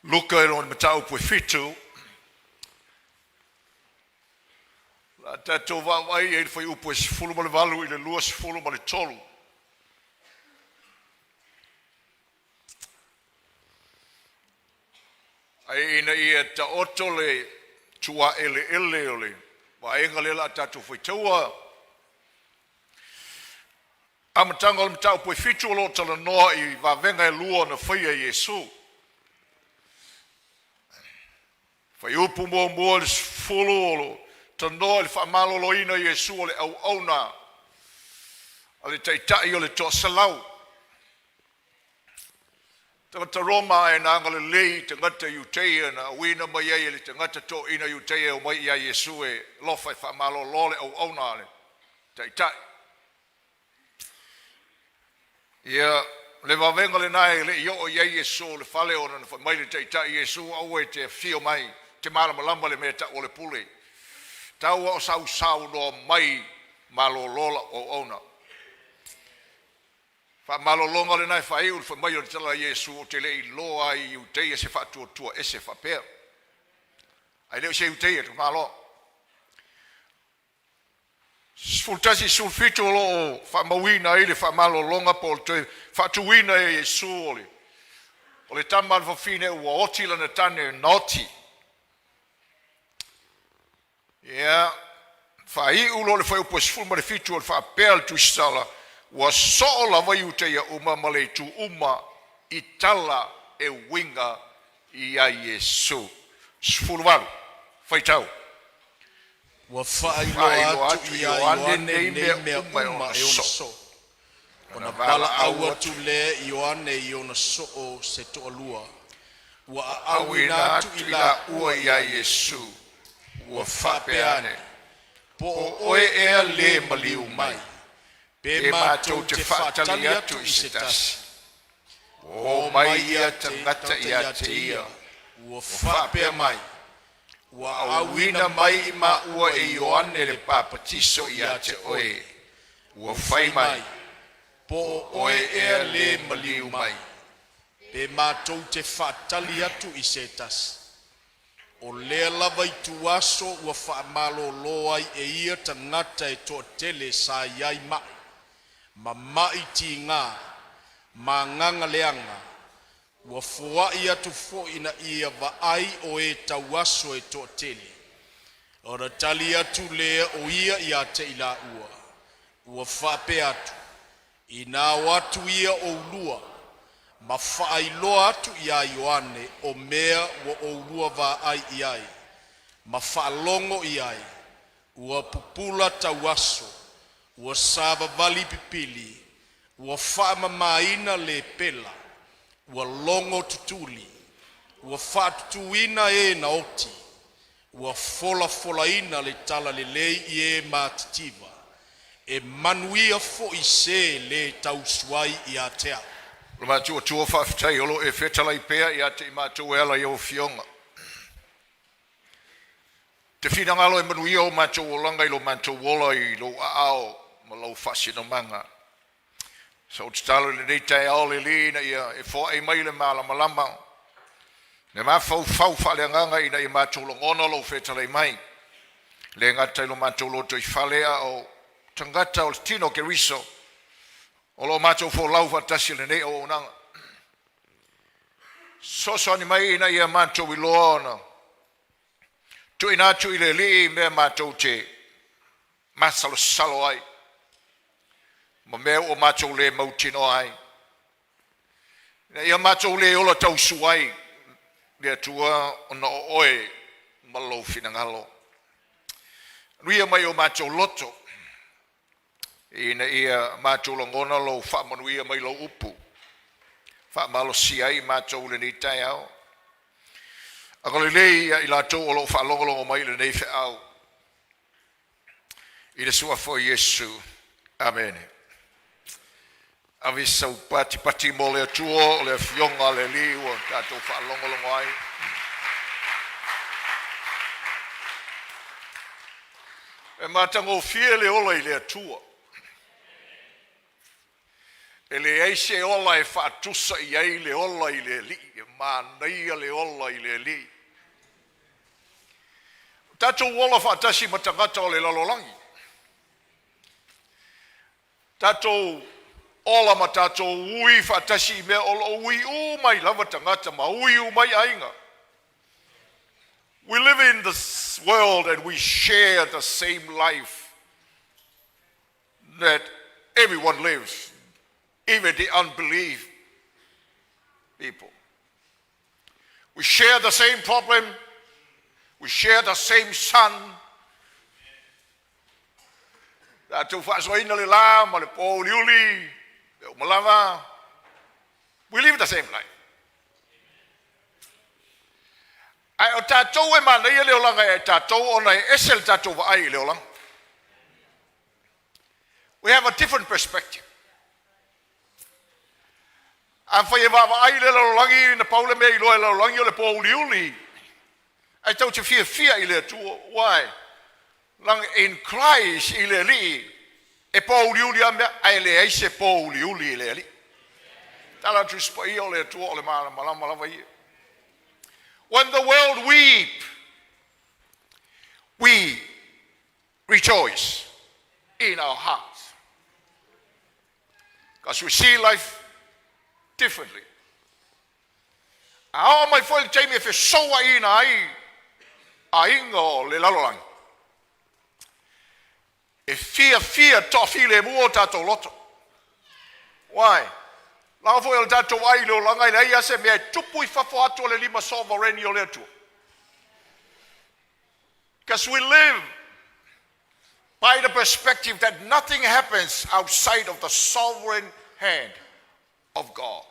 Luka i lona mataupu e 7, o le a tatou vaavaai i ai i le fuaiupu e 18 i le 23. Ae ina ia taoto le tuaeleele o le vaega lea o le a tatou faitaua, amataga o le mataupu e 7 o lo o talanoa i vavega e lua na faia e Iesu. Fuaiupu 1 i le 10 o lo o talanoa i le faamaloloina o Iesu o le auauna a le taitai o le toaselau. Tagata Roma ae na agalelei i tagata Iutaia na auina mai ai e le tagata toeaina Iutaia e omai ia Iesu e alofa e faamalolo le auauna a le taitai. Ia, o le vavega lena e le i oo i ai Iesu i le fale ona na fai mai le taitai, “Iesu, aua e te afio mai, ou te malamalama i le mea e ta'u o le pule. Tau lava o sau saunoa mai, malolo la'u auauna.” Faamalologa lena e faaiu i le fai mai o le tala a Iesu, “Ou te le i iloa lava i Iutaia se faatuatua ese faapea.” Ae le o se Iutaia le tamaloa. 11 i le 17 o lo o faamauina ai le faamalologa po o le toe faatuina e Iesu o le tama a le fafine ua oti lana tane na oti. Ia, faaiu loa i le fuaiupu e 17 o le faapea a le tusitala, ua soo lava Iutaia uma ma le itu uma i tala e uiga ia Iesu. 18, faitau. Ua faailoa Faailoa atu atu ia Ioane Ioane nei nei mea mea uma e uma ona e ona soo. soo. Ona Ona valaau valaau atu atu lea e Ioane i ona soo se toalua, ua aauina auina atu atu i i laua laua ia ia Iesu, Iesu, ua ua faapea faapea ane, ane, “Po po o o oe oe ea ea le le maliu maliu mai, mai, pe pe matou matou te te faatali faatali atu atu i i se se tasi?” tasi?” Ua Ua o mai omai ia ia tagata tagata ia ia te te ia, ia, ua ua faapea faapea mai, mai, “Ua “Auina aauina mai mai i i maua maua e e Ioane Ioane le le papatiso papatiso ia ia te te oe.” oe.” Ua Ua fai fai mai, mai, “Po “Po o o oe oe ea ea le le maliu maliu mai, mai, pe matou te faatali atu i se tasi?” O lea lava ituaso ua faamalolo ai e ia tagata e toatele sa i ai mai, ma mai tiga, ma agaga leaga. Ua foai atu foi ina ia vaai o e tauaso e toatele. Ona tali atu lea o ia ia te i laua, ua faapea atu, “Ina o atu ia oulua ma faailoa atu ia Ioane o mea ua oulua vaai i ai ma faalogo i ai: Ua pupula tauaso, ua savavali pipili, ua faamamaina lepela, ua logo tutuli, ua faatutuina e na oti, ua folafolaina le talalelei i e matitiva. E manuia foi se le tausuai ia te au.” O le matua faafetai o lo o e fetalai pea ia te i matou e ala i lau Afioga. E te finagalo e manuia o matou olaga i lo matou ola i lou aao ma lou faasinomaga. Sa ou tatalo i lenei taeao le Alii ina ia e foai mai le malamalama, le mafaufau faaleagaga ina ia matou lagona lou fetalai mai. E le gata i lo matou lotoifale a o tagata o le tino o Keriso o lo o matou folau faatasi i lenei auaunaga. Fesoasoani mai ina ia matou iloa ona tuuina atu i le Alii mea matou te masalosalo ai ma mea ua matou le mautinoa ai, ina ia matou le ola tausua ai le Atua ona o Oe ma lou finagalo. Anuia mai o matou loto ina ia matou lagona lou faamanuia mai lou upu, faamalosia ai matou i lenei taeao. Agalelei ia i latou o lo o faalogologo mai i lenei feau, i le suafa o Iesu. Amene. Ave sau patipati mo le Atua o le afioga a le Alii ua tatou faalogologo ai. E matagofie le ola i le Atua. E leai se ola e faatusa i ai le ola i le Alii. E Manaia le ola i le Alii. O tatou ola faatasi ma tagata o le lalolagi. Tatou ola ma tatou ui faatasi i mea o lo o ui uma ai lava tagata ma ui uma ai aiga. We live in this world and we share the same life that everyone lives, even the unbelief people. We share the same problem. We share the same sun. Tatou faasoaina le la ma le pōuliuli, le uma lava. We live the same life. Ae o tatou e manaia le olaga ia i tatou ona e ese le tatou vaai i le olaga. We have a different perspective. Afai e vaavaai le lalolagi na pau le mea e iloa e le lalolagi o le pōuliuli, ae tatou te fiafia i le Atua. Why? Leaga in Christ i le Alii e pōuliuli lava mea, ae leai se pōuliuli i le Alii. Tala atu i Paia o le Atua o le malamalama lava ia. When the world weep, we rejoice in our hearts. Because we see life differently. A oo mai foi le taimi e fesouaiina ai aiga o le lalolagi, e fiafia toafilemu o tatou loto. Why? Leaga foi o le tatou vaai i le olaga e leai lava se mea e tupu i fafo atu o le lima sovereign o le Atua. Because we live by the perspective that nothing happens outside of the sovereign hand of God.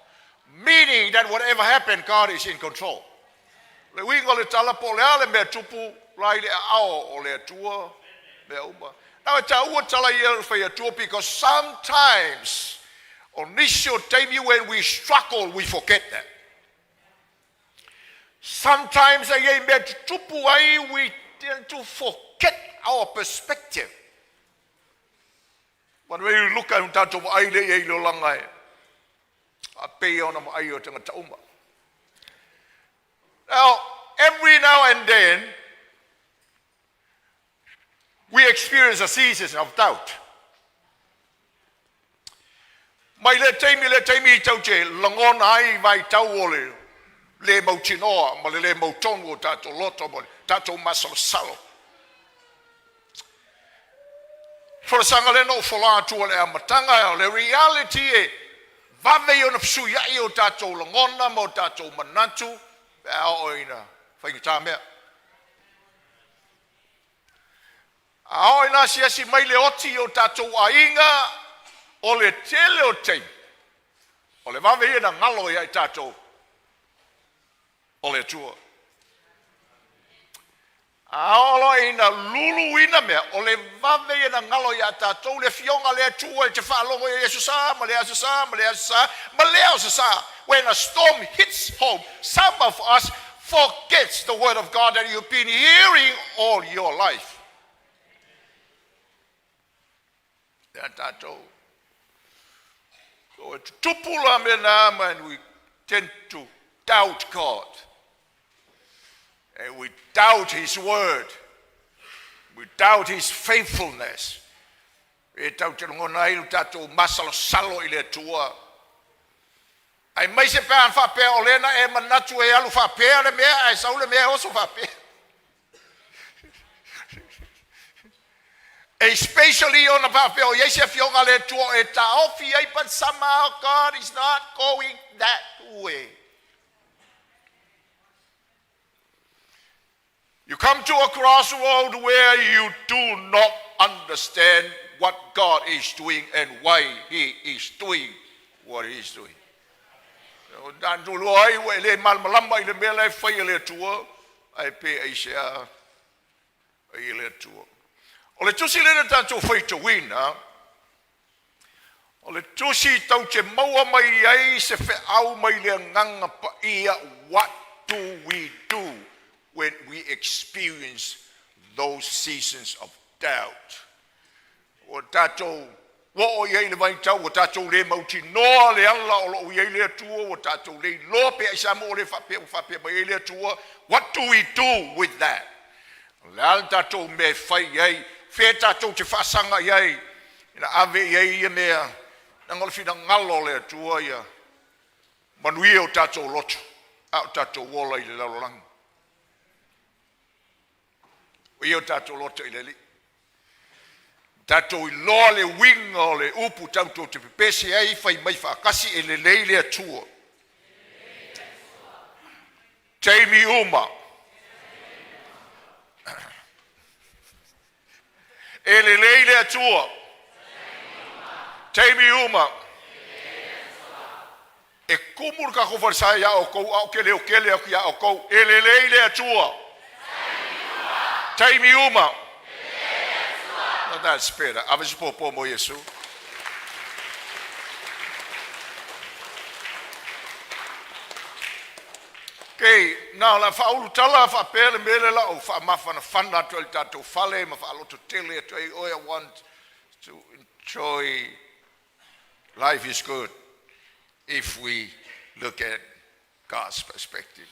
Meaning that whatever happens, God is in control. Le uiga o le tala po o le a le mea tupu la i le aao o le Atua mea uma. Now e taua tala ia fai Atua because sometimes o nisi o taimi when we struggle, we forget that. Sometimes e i ai mea tutupu ai, we tend to forget our perspective. When we look at tatou vaai le i le olaga e faapei ona vaai o tagata uma. Now, every now and then, we experience a season of doubt. Mai le taimi le taimi i tatou te lagona ai vaitau o le le mautinoa ma le le mautonu o tatou loto ma le tatou masalosalo. Folasaga lea na ou fola atu o le amataga o le reality e vave ia ona fesuiai o tatou lagona ma o tatou manatu pe a oo ina faigata mea. A oo ina asiasi mai le oti i o tatou aiga, o le tele o taimi, o le vave ia na galo ia i tatou o le Atua. A oo loa ina luluina mea, o le vave ia na galo ia tatou le afioga le Atua e te faalogo ia Iesu sa ma le aso sa ma le aso sa ma le aso sa. When a storm hits home, some of us forgets the word of God that you've been hearing all your life. Ia tatou. So e tutupu la mea na ma and we tend to doubt God. And we doubt His word. We doubt His faithfulness. E tatou te lagona ai lo tatou masalosalo i le Atua. Aemaise pe a faapea o lea na e manatu e alu faapea le mea, ae sau le mea e oso faapea. Especially ona faapea o i ai se afioga a le Atua e taofi ai, but somehow God is not going that way. You come to a crossroad where you do not understand what God is doing and why He is doing what He is doing. O tatou loa ai ua e le malamalama i le mea la e fai e le Atua, ae pe aisea ai e le Atua. O le tusi lea na tatou faitauina, o le tusi tatou te maua mai ai se feau mai le Agaga Paia. What do we do when we experience those seasons of doubt? Ua tatou Ua oo i ai le vaitau ua tatou le mautinoa le ala o lo o i ai le Atua, ua tatou le iloa pe aisea mo le faapea ua faapea mai ai le Atua. What do we do with that? O le a le tatou mea e fai i ai, fea tatou te faasaga i ai, ina ave i ai ia mea, leaga o le finagalo o le Atua ia manuia o tatou loto, a o tatou ola i le lalolagi. O ia o tatou loto i le Alii. Tatou iloa le uiga o le upu tatou te pepesi ai fai mai faatasi e lelei le Atua. Taimi uma. E lelei le Atua. Taimi uma. E tumu le tatou falesa iā outou a ou te leotele atu iā outou. E lelei le Atua. Taimi uma. Now that's better. Ave se pōpō mo Iesu. Okay, na o le a faaulu tala faapea le mea lea la o faamafanafana atu ai le tatou fale ma faalototele atu ai oe. I want to enjoy life is good if we look at God's perspective.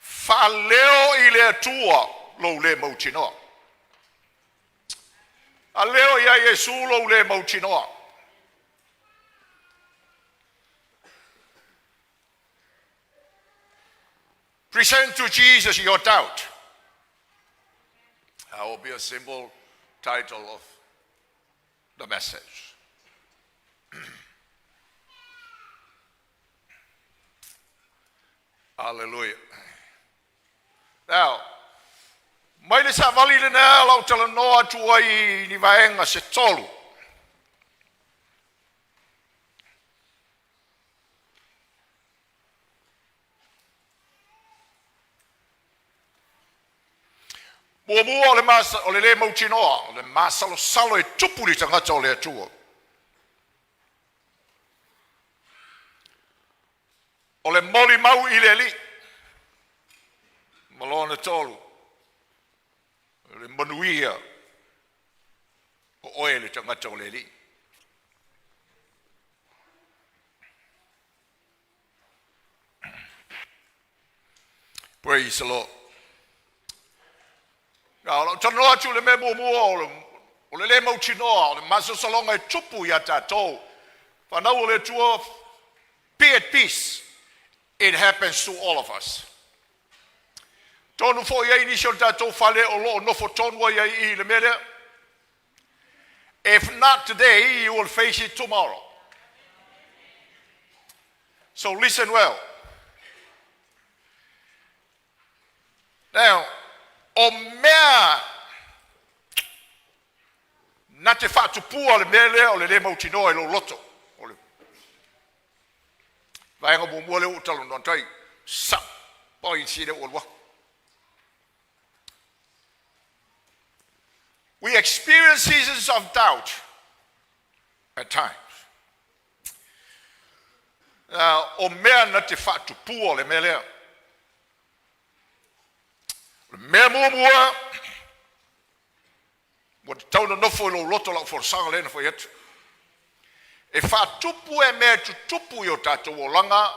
Faaleo i le Atua lou le mautinoa. Aleo ia Iesu lou le mautinoa. Present to Jesus your doubt. That will be a simple title of the message. Hallelujah. Now, mai le savali lenā lau talanoa atu ai ni vaega se tolu. Muamua o le, mas, o le le mautinoa, o le masalosalo e tupu i le tagata o le Atua. O le molimau i le Alii. Ma lona tolu, o le manuia o oe le tagata o le Alii. Praise the Lord. Na o lau talanoa atu le mea muamua o le le mautinoa, o le masalosaloga e tupu iā tatou. Whanau o le Atua, be at peace. It happens to all of us. Tonu foi ai nisi o le tatou fale o lo o nofo tonu ai ai i le mea lea. If not today, you will face it tomorrow. So listen well. Now, o mea na te faatupua le mea lea o le le mautinoa i lou loto. O le vaega muamua lea ua talanoa atu ai. Sa, po i si le ua alu atu. We experience seasons of doubt at times. Now, o mea na te faatupua le mea lea. O le mea muamua, ua tatau ona nofo i lou loto lau folasaga lea na fai atu. E faatupu e mea tutupu i o tatou olaga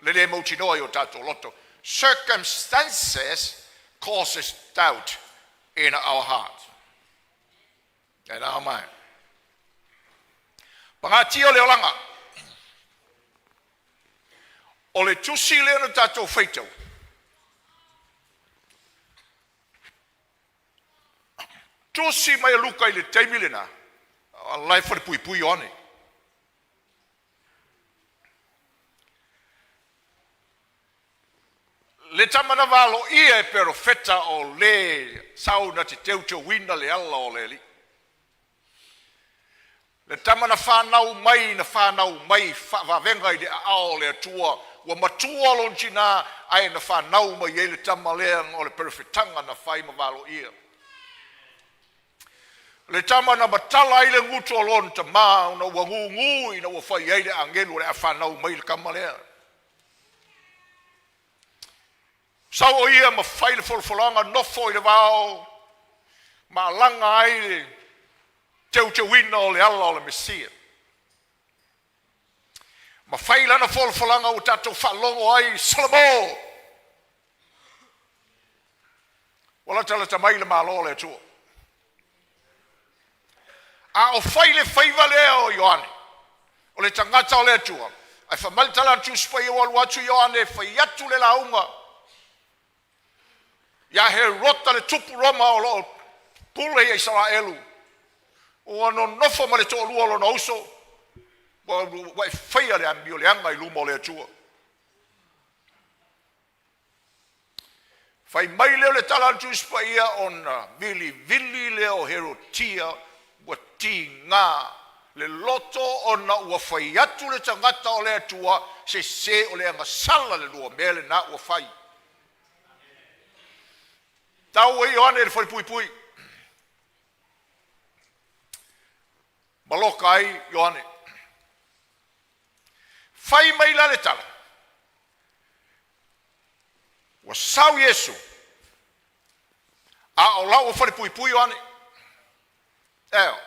le le mautinoa i o tatou loto. Circumstances causes doubt in our heart and our mind. Pagatia o le olaga. O le tusi lea na tatou faitau. Tusi mai e Luka i le taimi lena, la e falepuipui Ioane. Le tama na valoia e perofeta o le sau na te teuteuina le ala o le Alii. Le tama na whanau mai faavavega i le aao o le Atua, ua matua lona tinā ae na whanau mai ai le tama lea o le perofetaga na fai ma valoia. Le tama na matala ai le gutu o lona tamā ona ua gugu ina ua fai ai le agelu o le a whanau mai le kama lea. Sau o ia ma fai le folafolaga nofo i le vao, ma alaga ai le Teuteuina o le ala o le Mesia. Ma fai lana folafolaga ua tatou faalogo ai, Salamo, ua latalata mai le Malo o le Atua. A o fai le faiva lea o Ioane, o le tagata o le Atua, ae fai mai le tala a le Tusi Paia ua alu atu Ioane e fai atu le lauga ia Herota le tupu Roma o lo o pule ia Isaraelu, ua nonofo ma le toalua o lona uso, ua e faia le amioleaga i luma o le Atua. Fai mai lea o le tala a le Tusi Paia ona vilivili lea o Herotia ua tiga le loto ona ua fai atu le tagata o le Atua, sese o le agasala le lua mea lena ua fai. Tau ai Ioane i le falepuipui, maloka ai Ioane. Fai mai la le tala, ua sau Iesu, a o la ua falepuipui Ioane. Eo,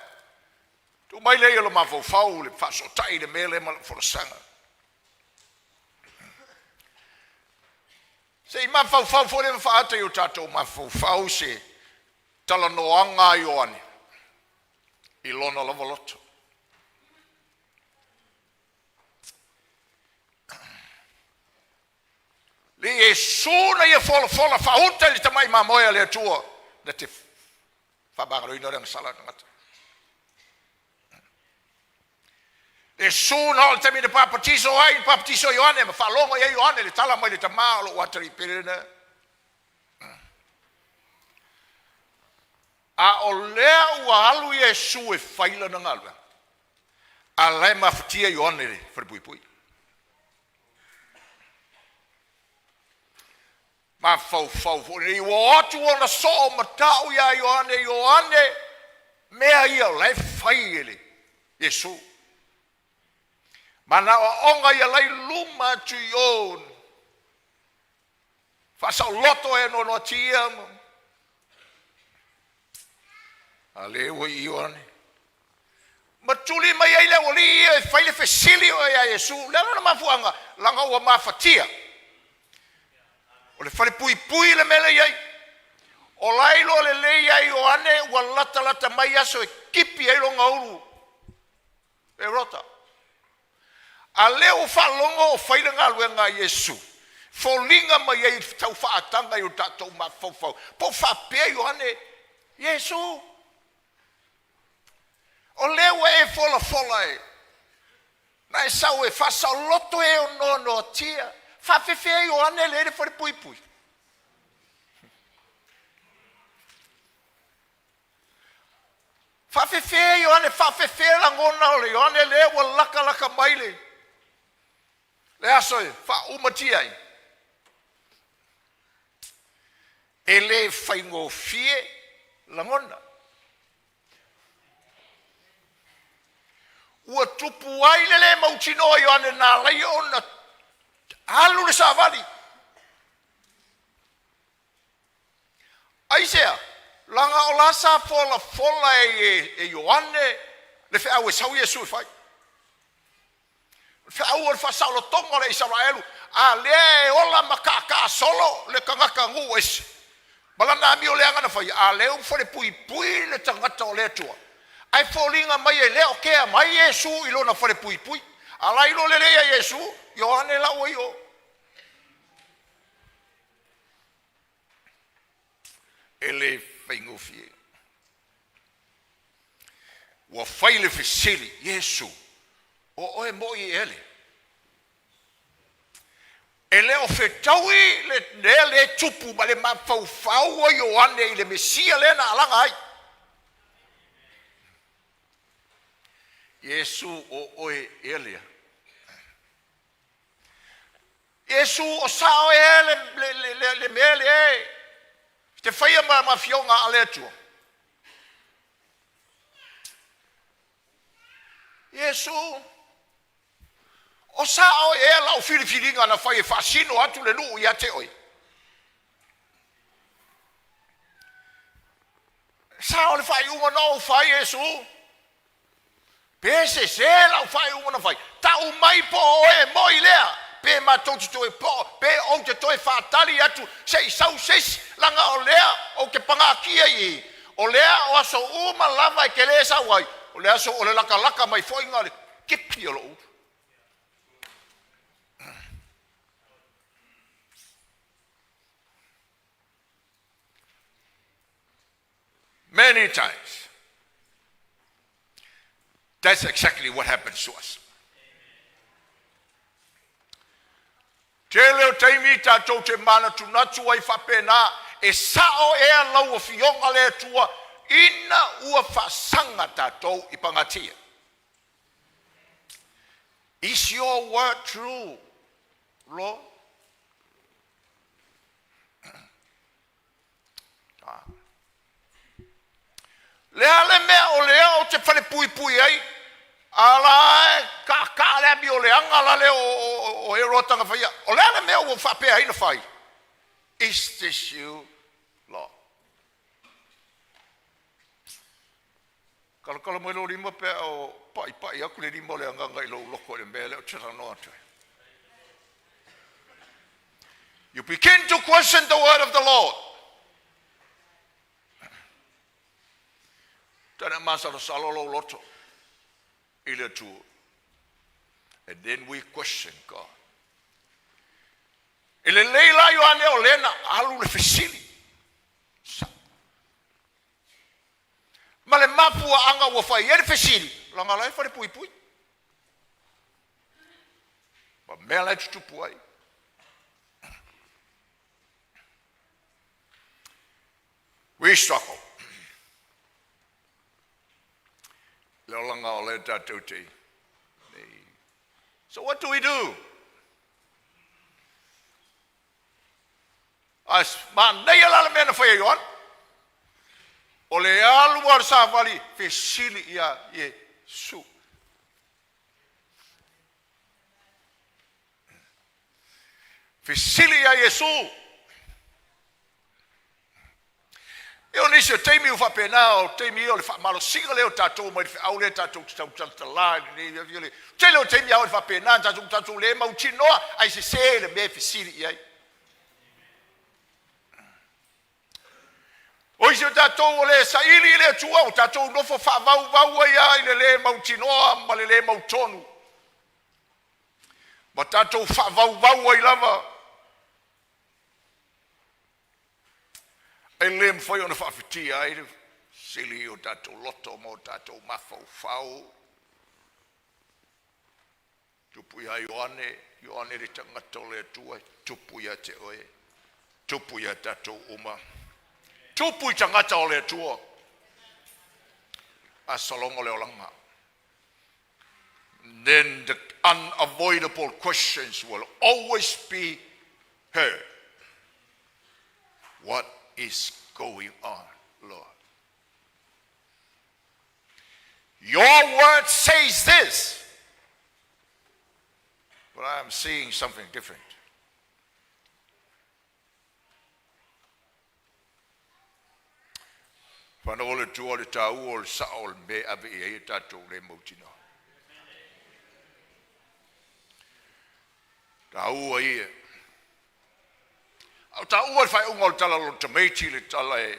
tuu mai lea i lou mafaufau le faasootai i le mea lea ma lau folasaga. Se i mafaufau foi lea ma faaata i o tatou mafaufau se talanoaga a Ioane i lona lava loto. Le Iesu na ia folafola faauta i le tamai mamoe a le Atua na te faamagaloina le agasala a le tagata. Iesu na oo i le taimi na papatiso ai, papatiso Ioane ma faalogo i ai Ioane le tala mai le Tama o lou atalii pele lena. A o lea ua alu Iesu e fai lana galuega, a la e mafatia Ioane i le falepuipui. Mafaufau foi lenei, ua o atu ona soo ma tau ia Ioane, Ioane, mea ia o la e fai e le Iesu. Ma na aoaoga ia la e i luma atu i o, faasaoloto e noanoatia ma a lea ua i Ioane. Ma tuli mai ai le aualii ia e fai le fesili o ia Iesu. Le ala na mafuaaga, laga ua mafatia. O le falepuipui le mea le i ai. O la e iloa lelei ia Ioane ua latalata mai aso e tipi ai lona ulu Herota. A lea ua faalogo o fai le galuega a Iesu, foliga mai ai tau faaataga i o tatou mafaufau, po o faapea Ioane, Iesu, o lea ua e folafola e na e sau e faasaoloto e o noanoatia. Faafefea Ioane lea i le falepuipui. Faafefea Ioane, faafefea lagona o le Ioane lea ua latalata mai le aso e faaumatia ai. E le faigofie lagona. Ua tupu ai le le mautinoa Ioane na alai ona alu le savali. Aisea? Laga o la sa folafola e Ioane le feau e sau Iesu e fai. O le feau o le faasaolotoga o le Isaraelu, a lea e ola ma kaakaa solo le tagata nuu ese ma lana amioleaga na faia, a lea ua falepuipui le tagata o le Atua. Ae foliga mai e le o kea mai Iesu i lona falepuipui. A la iloa lelei e Iesu, Ioane la ua i o. E le faigofie. Ua fai le fesili, Iesu, o oe moi e ele? E le o fetaui le lea le tupu ma le mafaufau o Ioane i le Mesia lea na alaga ai. Iesu, o oe ea lea? Iesu, o sao ea le mea lea e te faia ma afioga a le Atua? Iesu, o sao ea lau filifiliga na fai e faasino atu le nuu ia te oe? Sao le faaiuga na ou fai, Iesu? Pe sesē lau faaiuga na fai, tau mai po o oe e mo'i lea, pe matou te toe po, pe ou te toe faatali atu se i sau se isi, laga o lea ou te pagatia i i, o lea o aso uma lava e te le sau ai, o le aso o le latalata mai foi na o le tipi o lou ulu. Many times. That's exactly what happens to us. Tele o taimi tatou te manatunatu ai faapena, e sao ea lau Afioga le Atua ina ua faasaga tatou i pagatia. Is your word true, Lord? Le a le mea o lea ou te falepuipui ai, a la e taataa le amioleaga la lea o Herota na faia. O le a le mea ua faapea ai na fai? Is this you, Lord? Talatala mai lou lima pe a o pa'ipa'i atu le lima o le Agaga i lou loto i le mea lea ou te talanoa atu ai. You begin to question the word of the Lord. Tana masalosalo lou loto i le Atua. And then we question God. E lelei la Ioane o lea na alu le fesili. Sa. Ma le mafuaaga ua fai ai le fesili, laga la e falepuipui. Ma mea la e tutupu ai. We struggle. Le olaga o le tatou te nei. So what do we do? Ae manaia la le mea na fai e Ioane. O le alu a le savali fesili ia Iesu. Fesili ia Iesu. E o nisi o taimi ua faapena, o taimi ia o le faamalosiga lea o tatou mai le feau lea tatou te tautalatala i lenei afi le tele o taimi a o le faapena tatou tatou le mautinoa ai sesē le mea e fesili i ai. O isi o tatou o le saili i le Atua, o tatou nofo faavauvau ai lava i le le mautinoa ma le le mautonu, ma tatou faavauvau ai lava. E le mafai ona faafitia ai le sili o tatou loto ma o tatou mafaufau. Tupu ia Ioane, Ioane le tagata o le Atua, tupu ia te oe, tupu ia tatou uma. Tupu i tagata o le Atua. A sologa le olaga. Then the unavoidable questions will always be heard. What is going on, Lord? Your word says this, but I am seeing something different. Whanau o le tua o le tāua o le sao o le mea ave i ai e tātou le mautinoa. Tāua ia. A o tāua le faaiuga o le tala o le tamaiti le tala e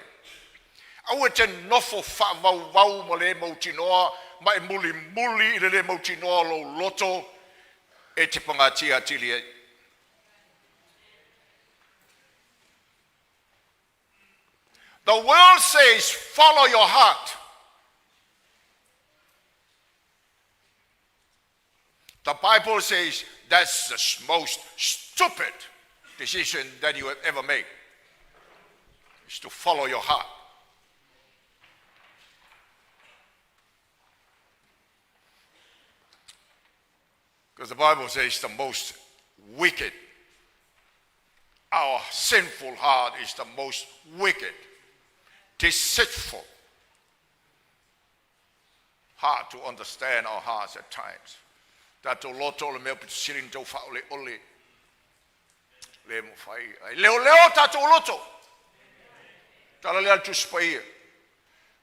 aua e te nofo faavauvau ma le mautinoa ma e mulimuli i le le mautinoa o lou loto e te pagatia atili ai. The world says follow your heart. The Bible says that's the most stupid decision that you have ever made, is to follow your heart. Because the Bible says the most wicked, our sinful heart is the most wicked, deceitful, hard to understand our hearts at times. Tatou loto o le mea pito sili na tau faaoleole. Le mafai. Ai leoleo tatou loto. Tala lea le Tusi Paia.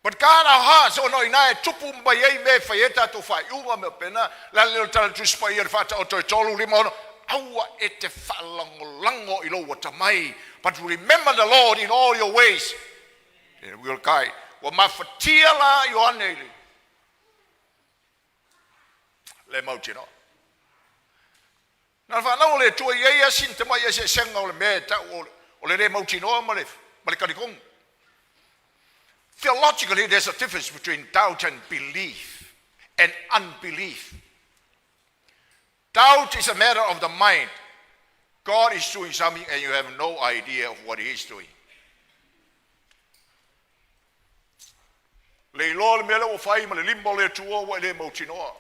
But guard our hearts, ona o i ina e tupu mai ai mea e fai ai tatou faaiuga ma mea faapena. O le a le o le Tala o le Tusi Paia i le Faataoto e 3, 5, 6, Aua e te faalagolago i lou atamai, but remember the Lord in all your ways, and he will guide. Ua mafatia la Ioane i le le mautinoa. Na fanau o le Atua i ai lava sina tamai eseesega o le mea e tau o le le mautinoa ma le, ma le talitonu. Theologically, there's a difference between doubt and belief and unbelief. Doubt is a matter of the mind. God is doing something and you have no idea of what he is doing. Le iloa le mea lea ua fai ma le lima o le Atua ua e le mautinoa.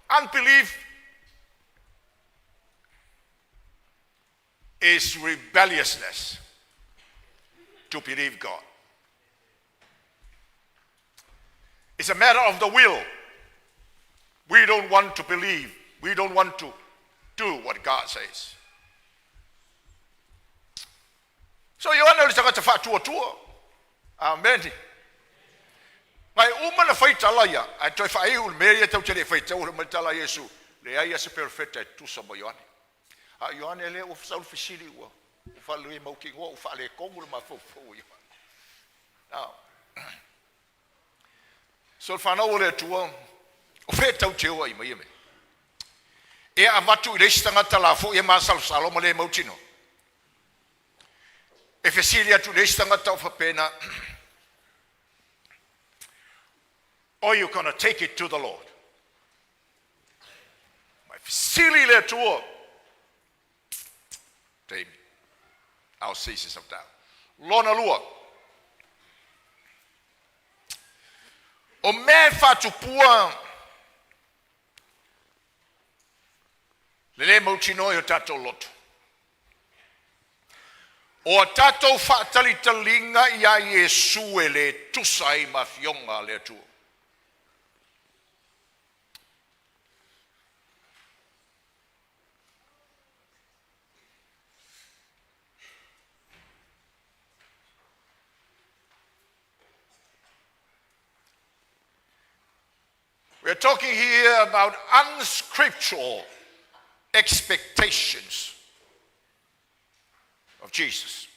Unbelief is rebelliousness to believe God. It's a matter of the will. We don't want to believe. We don't want to do what God says. So Ioane o le tagata faatuatua. Amene. Mai uma na fai tala ia, ae toe faaiu le mea ia tau te le faitau mai tala Iesu, leai a se perofeta e tusa ma Ioane. A Ioane lea ua sau le fesili ua faalelei mautinoa ua faaletonu le mafaufau o Ioane. Now, so le fanau o le Atua, o fea tau te o ai mai ia mea? E avatu i le isi tagata la foi e masalosalo ma le mautinoa. E fesili atu i le isi tagata o faapena, Are you gonna take it to the Lord? Ma e fesili i le Atua. Taimi. Our seasons of doubt. Lona lua. O mea e faatupua le le mautinoa i o tatou loto. O a tatou faatalitaliga iā Iesu e le tusa ai ma afioga a le Atua. We are talking here about unscriptural expectations of Jesus.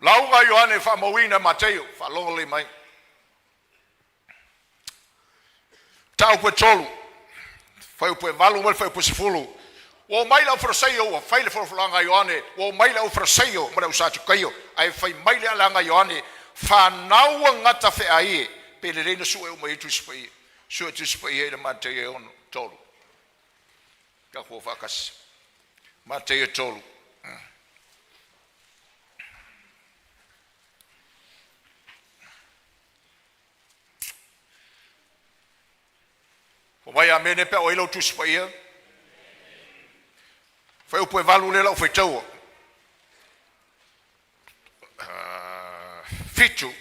Lauga Ioane faamauina Mateio, faalogo lelei mai. Mataupu e 3, fuaiupu e 8 ma le fuaiupu e 10. Ua omai le aufarasaio, ua fai le folafolaga a Ioane, ua omai le aufarasaio ma le ausatukaio, ae fai mai le alaga a Ioane, fanau gata feai e, pe lelei na sue uma i Tusi Paia. Sue Tusi Paia i le Mateio e 6, 3. Tatou faatasi. Mateio 3. Fai mai amene pe a o ai lau Tusi Paia. Fuaiupu e 8 lea lau faitaua. 7.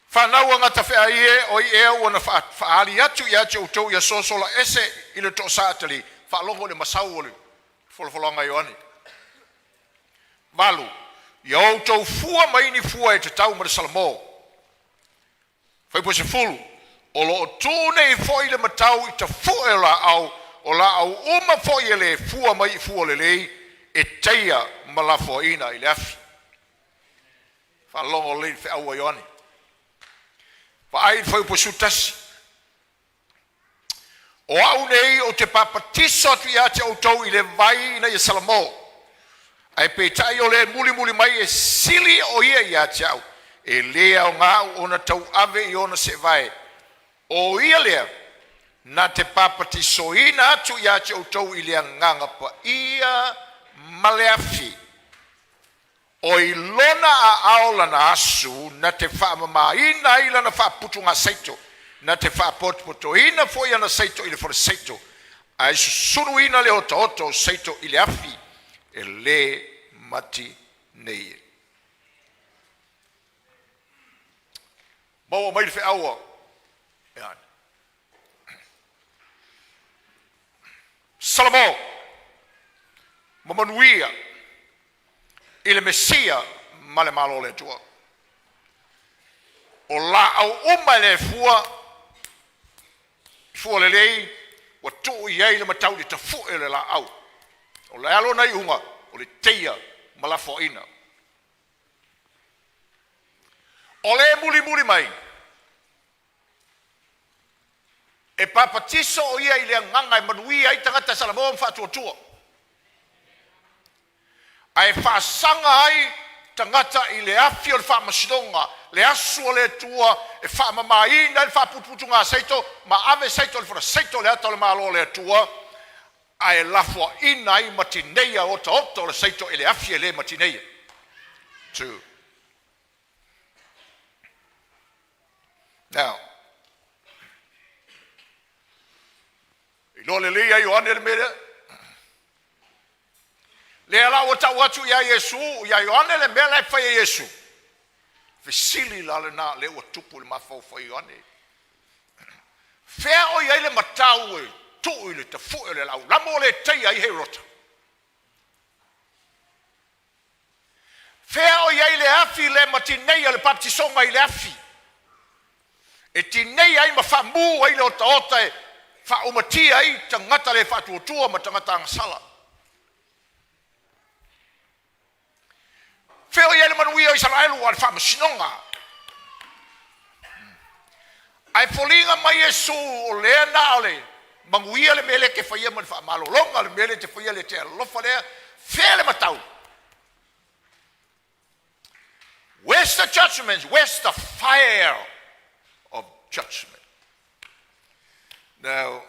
Fanau a gatafeai e, o ai ea ua na faaali atu ia te outou i aso sola ese i le toasa atalii, faalogo i le masau o le folafolaga a Ioane. 8. Ia outou fua mai ni fua e tatau ma le salamo. Fuaiupu 10, O lo o tu nei foi le matau i tafue o laau, o laau uma foi e le fua mai i fua lelei, e taia ma lafoaiina i le afi. Faalogo lelei i le feau a Ioane. Vaai i le fuaiupu 11. O au nei ou te papatiso atu ia te outou i le vai ina ia salamo, ae peitai o le e mulimuli mai e sili o ia ia te au, e le aoga au ona tauave i ona seevae. O ia lea na te papatisoina atu ia te outou i le Agaga Paia ma le afi. O i lona aao lana asu na te faamamaina ai lana faaputugasaito, na te faapotopotoina foi ana saito i le falesaito, ae susunuina le otaota o saito i le afi e le mati nei. Maua mai le feaua. Salamo ma manuia i le Mesia ma le Malo o le Atua. O laau uma e le fua, fua lelei, ua tuu i ai le matau i le tafue o le laau. O le a lona iuga? O le teia ma lafoaiina. O le mulimuli mai, e papatiso o ia i le agaga e manuia ai tagata Samoa ma faatuatua, ae faasaga ai tagata i le afi o le faamasinoga, le asu a le Atua e faamamaina ai le faaputuputuga saito ma ave saito i le falasaito o le ata o le Malo o le Atua, ae lafoaina ai ma tineia otaota o le saito i le afi e le ma tineia. Two. Now, iloa lelei e Ioane le mea lea. Lea la ua tau atu ia Iesu, ia Ioane le mea la e fai e Iesu. Fesili la lena lea ua tupu i le mafaufau o Ioane. Fea o i ai le matau e tuu i le tafue o le laulamo le teia ai Herota? Fea o i ai le afi le ma tineia o le papatisoga i le afi? E tineia ai ma faamu ai le otaota e faaumatia ai tagata le faatuatua ma tagata agasala. Fea o i ai le manuia o Isaraelu a le faamasinoga? Ae foliga mai Iesu o lea na o le manuia le mea lea e te faia ma le faamalologa le mea lea e te faia le te alofa lea. Fea le matau? Where's the judgment? Where's the fire of judgment? Now,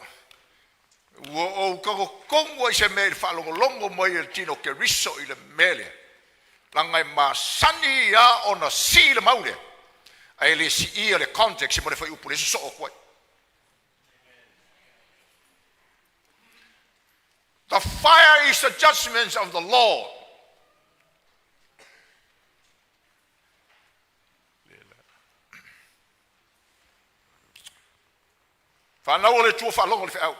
ua ou tagotonu ai se mea i le faalogologo mai e le tino Keriso i le mea lea. Laga e masani ia ona sii le mau lea, ae le siia le context ma le fuaiupu le sosoo atu ai. The fire is the judgments of the Lord. Fanau o le Atua faalogo le feau.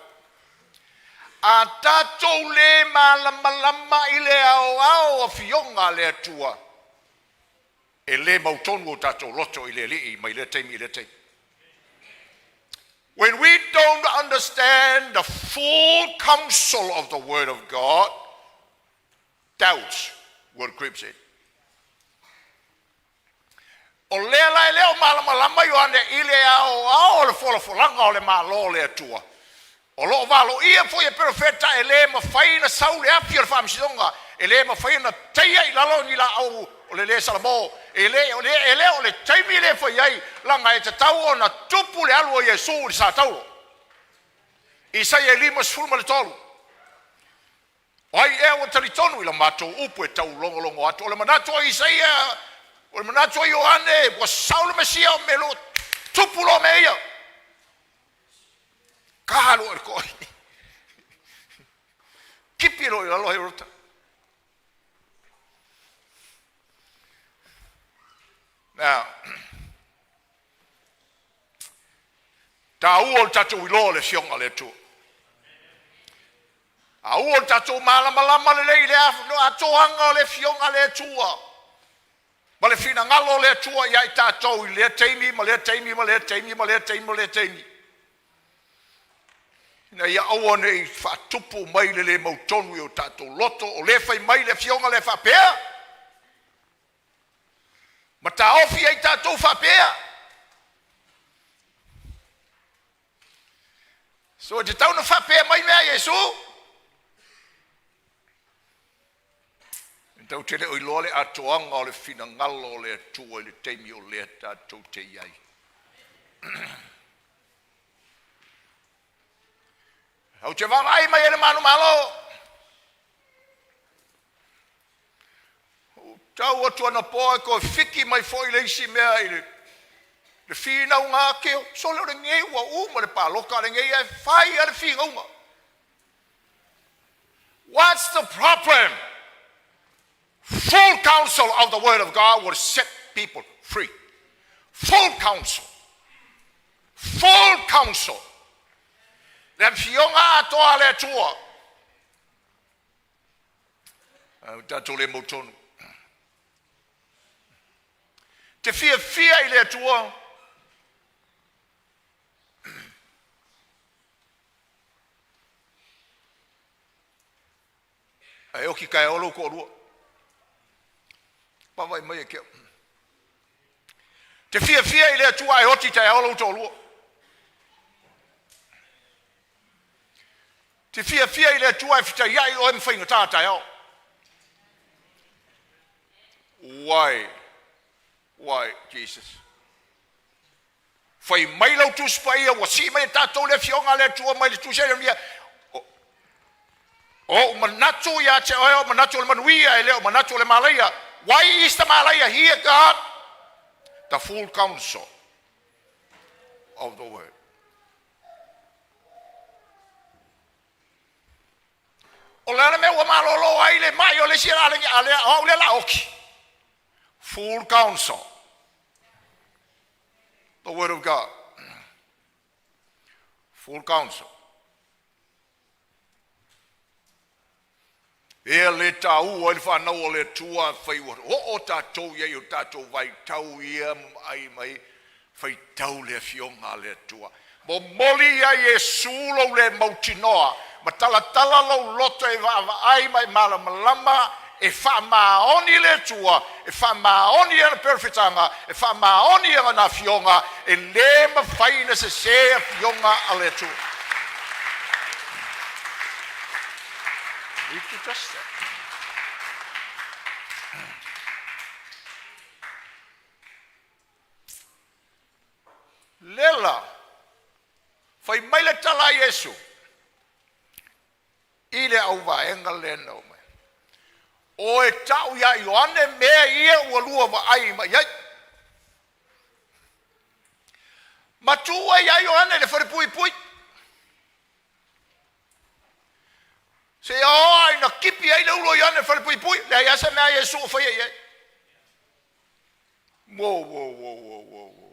A tatou le malamalama i le aoao o afioga a le Atua, e le mautonu o tatou loto i le Alii mai lea taimi i lea taimi. When we don't understand the full counsel of the Word of God, doubts will creep in. O lea la e le o malamalama Ioane i le aoao o le folafolaga o le Malo o le Atua. O loo valoia foi e perofeta e le mafai ona sau le afi o le faamasinoga, e le mafai ona teia i lalo ni laau o le le Salamo, e le o le, e le o le taimi le fai ai, laga e tatau ona tupu le alu o Iesu i le sa taulo. Isaia 53. O ai ea ua talitonu i la matou upu e taulogologo atu? O le manatu o Isaia, o le manatu o Ioane, ua sau le Mesia o mea tupu lo mea ia. Ka lo e koi. Kipi lo i lalo Herota. Now, taua o le tatou iloa o le afioga o le Atua. A ua o le tatou malamalama lelei i le atoaga o le afioga a le Atua ma le finagalo o le Atua ia i tatou i lea taimi ma lea taimi ma lea taimi ma lea taimi ma lea taimi, ina ia aua nei faatupu mai le le mautonu i o tatou loto o le fai mai le afioga le faapea ma taofi ai tatou faapea. So e tatau ona faapea mai mea Iesu. E tau te le o iloa le atoaga o le finagalo o le Atua i le taimi o lea tatou te i ai. Au te vaavaai mai e le manumalo. Tau atu anapo e toe fiki mai foi le isi mea i le finauga ake o sole o lenei ua uma le paloka lenei e fai a le finauga. What's the problem? Full counsel of the Word of God will set people free. Full counsel. Full counsel. Le afioga atoa a le Atua. Ae tatou le mautonu. Te fiafia i le Atua. Ae oki taeao lou toalua. Vaavaai mai e ke au. Te fiafia i le Atua ae oti taeao lou toalua. Te fiafia i le Atua e fetaiai oe ma faigata taeao. Why? Why, Jesus? Fai mai lau Tusi Paia ua sii mai e tatou le Afioga a le Atua mai le Tusi Ieremia, O ou manatu ia te oe o manatu o le manuia e le o manatu o le malaia. Why is the malaia here, God? The full counsel of the word. O le a le mea ua malolo ai le mai o le isi lalegi a lea, o au lea la oki. Full counsel. The word of God. Full counsel. Ea le taua i le whanau o le Atua whai ua oo tātou ia i o tātou vaitau ia ai mai faitau le afioga a le Atua. Momoli ia Iesu lou le mautinoa, ma talatala lou loto e vaavaai ma e malamalama, e faamaoni le Atua, e faamaoni ana perofetaga, e faamaoni ana afioga, e lē mafai ona sesē afioga a le Atua. Need to trust that. Lela, fai mai le tala a Iesu i le auvaega lea na o mai. O e tau iā Ioane mea ia ua lua vaai mai ai. Ma tuu ai iā Ioane i le falepuipui. Seia oo lava ina kipi ai le ulo o Ioane i le falepuipui, leai lava se mea a Iesu o faia i ai. Whoa, whoa, whoa, whoa, whoa, whoa, whoa.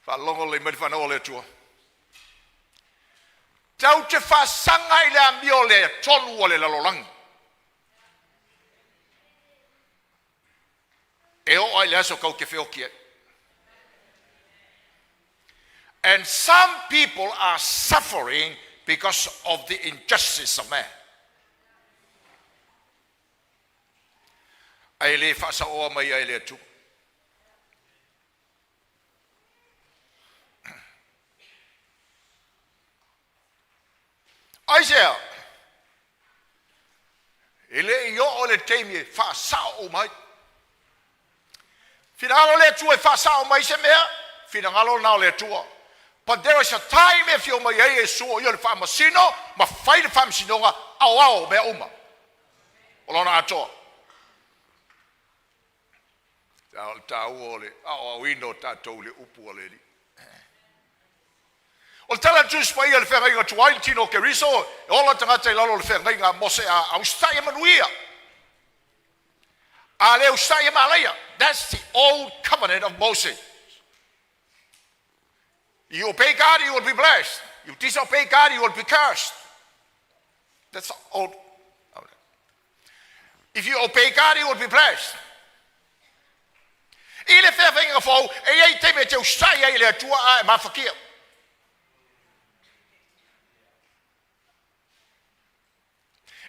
Faalogo lelei mai le fanau a le Atua. Tau te faasaga i le amio le tonu o le lalolagi. E oo lava i le aso kau te feoti ai. And some people are suffering because of the injustice of man. Ae le faasaoa mai ai le Atua. Aisea? E le i oo le taimi e faasao uma ai. Finagalo le Atua e faasao mai se mea, finagalo na o le Atua. But there is a time e afio mai ai Iesu o ia o le faamasino ma fai le faamasinoga aoao o mea uma. O lona atoa. O le taua o le aoaoina o tatou i le upu a le Alii. O le tala a le Tusi Paia i le feagaiga tuai, le tino o Keriso, e ola tagata i lalo o le feagaiga a Mose a a usitai e manuia. A le usitai e malaia. That's the old covenant of Moses. You obey God, you will be blessed. You disobey God, you will be cursed. That's the old covenant. If you obey God, you will be blessed. I le feagaiga fou, e i ai taimi e te usitai ai i le Atua a e mafatia.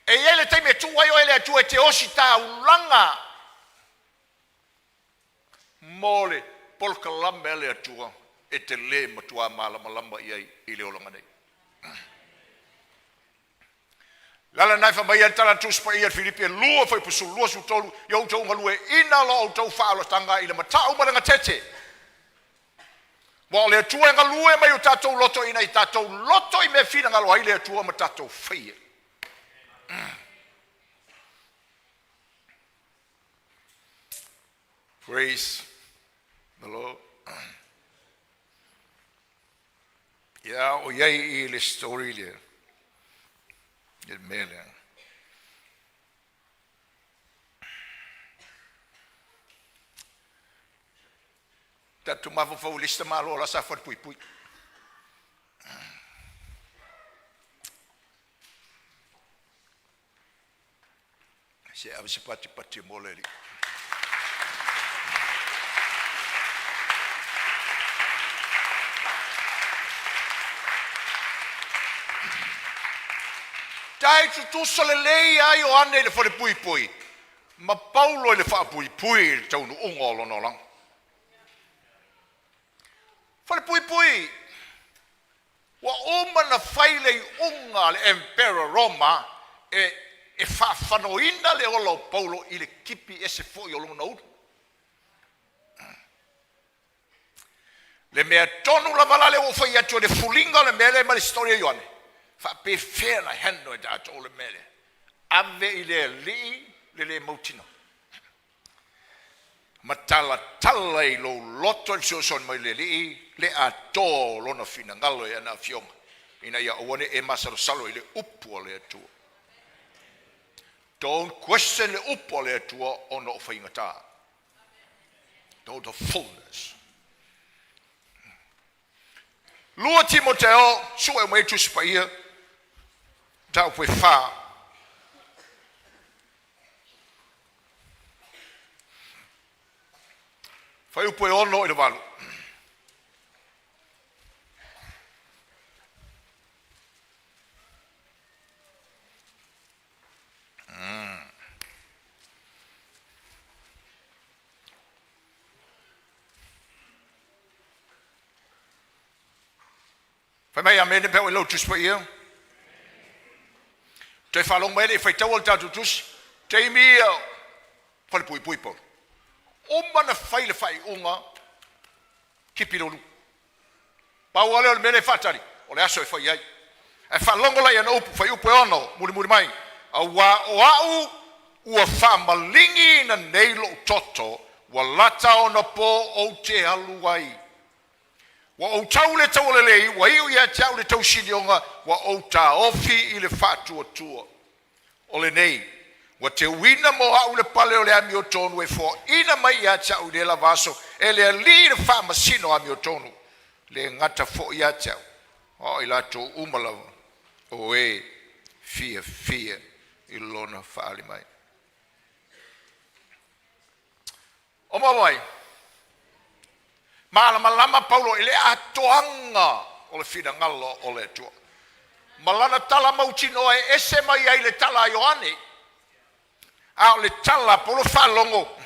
E i ai le taimi e tuu ai oe e le Atua e te ositaulaga mo le polokalame a le Atua e te lē matuā malamalama i ai i le olaga nei. Le ala lena e fai mai ai le tala a le Tusi Paia i le Filipi e lua fuaipusulu 23, Ia outou galueaiina lo outou faaolataga i le matau ma le gatete. Aua o le Atua e galue mai o tatou loto ina i tatou loto i mea finagalo ai le Atua ma tatou faia. Praise the Lord. Ia o i ai i le story lea. I le mea lea. Tatou mafaufau i le isi tamaloa la sa falepuipui. Se ave se patipati mo le alii. Tai tutusa lelei ai Ioane i le falepuipui ma Paulo i le faapuipui i le taunuuga o lona olaga. Falepuipui, ua uma ona fai le iuga a le Emperor Roma e e faafanoina le ola o Paulo i le tipi ese foi o lona ulu. Le mea tonu lava la lea ua ou fai atu o le fuliga o le mea lea mai le story a Ioane, faapefea ona handle e tatou le mea lea? Ave i le Alii le le mautinoa, ma talatala i lou loto le fesoasoani mai le Alii le atoa o Lona finagalo i ana afioga, ina ia aua ne i e masalosalo i le upu a le Atua. Don't question le upu a le Atua ona o faigata. Know the fullness. 2 Timoteo, sue mai Tusi Paia, mataupu e 4. Fuaiupu e 6 i le 8. Fai mai amene pe i lau Tusi Paia. Toe faalogo mai le faitaua le tatou tusi. Taimi ia falepuipui Paulo. Uma na fai le faaiuga tipi le ulu. Pau lava lea o le mea lea e faatali, o le aso e fai ai. Ae faalogo la i ana upu, fuaiupu e 6, mulimuli mai. Auā o a'u ua faamaligiina nei lo'u toto, ua lata ona po ou te alu ai. Ua ou tau i le taua lelei, ua iu ia te au le tausinioga, ua ou taofi i le faatuatua. O lenei, ua teuina mo a'u le pale o le amiotonu e foaina mai ia te a'u i lea lava aso e le Alii le faamasino amiotonu, e le gata foi ia te a'u, a o i latou uma lava o e fiafia i lona faaali mai. O maua mai, malamalama Paulo i le atoaga o le finagalo o le Atua. Ma lana tala mautinoa e ese mai ai le tala a Ioane. A o le tala a Paulo faalogo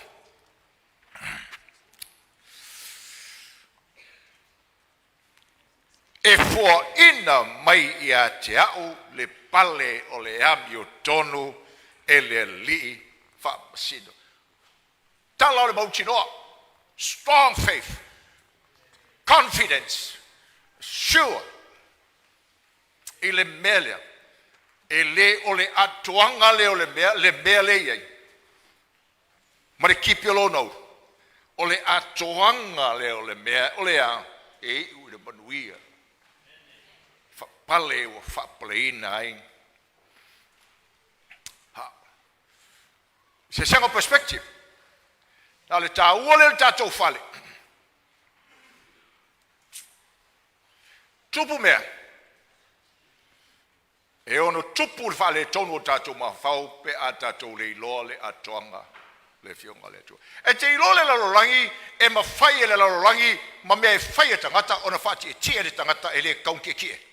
e foaina mai ia te a'u le pale o le amiotonu e le Alii faamasino. Tala o le mautinoa, strong faith, confidence, sure i le mea lea, e le o le atoaga lea o le mea lea e i ai, ma le tipi o lona ulu, o le atoaga lea o le mea o le a e iu i le manuia. Faapale ua faapaleina ai. Ha. Sesega perspective. Na o le taua lea o le tatou fale. Tupu mea, e ono tupu le faaletonu o tatou mafaufau pe a tatou le iloa le atoaga le Afioga a le Atua. E te iloa le lalolagi e mafai e le lalolagi ma mea e fai e tagata ona faatietie le tagata e le taugitietie.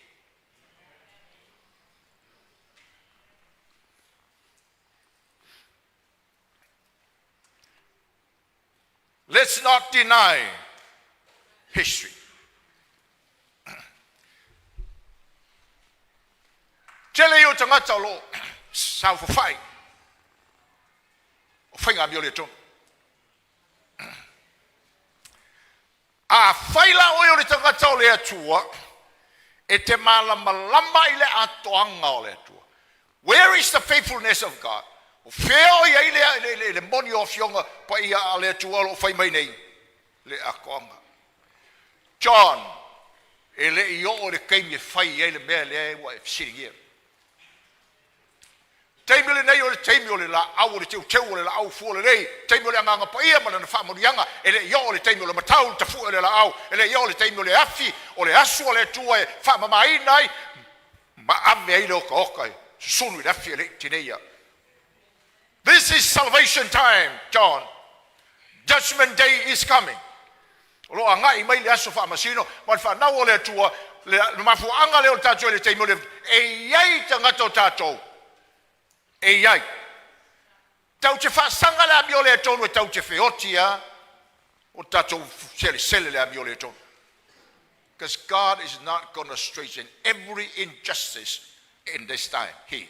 Let's not deny history. Tele ia o tagata o lo o saofafai o faiga amio le tonu. A fai la oe o le tagata o le Atua, e te malamalama i le atoaga o le Atua. Where is the faithfulness of God? O fea o i ai le moni o afioga paia a le Atua o lo o fai mai nei? Le atoaga. John, e le i oo le taimi e fai ai le mea lea ua e fesiligia. Taimi lenei o le taimi o le laau o le teuteu o le laau fua lelei, taimi o le agaga paia ma lana faamanuiaga, e le i oo le taimi o le matau i le tafue o le laau, e le i oo le taimi o le afi o le asu a le Atua e faamamaina ai ma ave ai le otaota e susunu i le afi e le i tineia. This is salvation time, John. Judgment day is coming. O lo o agai mai le aso faamasino ma le fanau o le Atua, le mafuaaga lea o le tatou i le taimi o le e i ai tagata o tatou, e i ai. Tau te faasaga le amio lea tonu e tau te feoti a o tatou selesele le amio lea tonu. Because God is not going to straighten every injustice in this time here.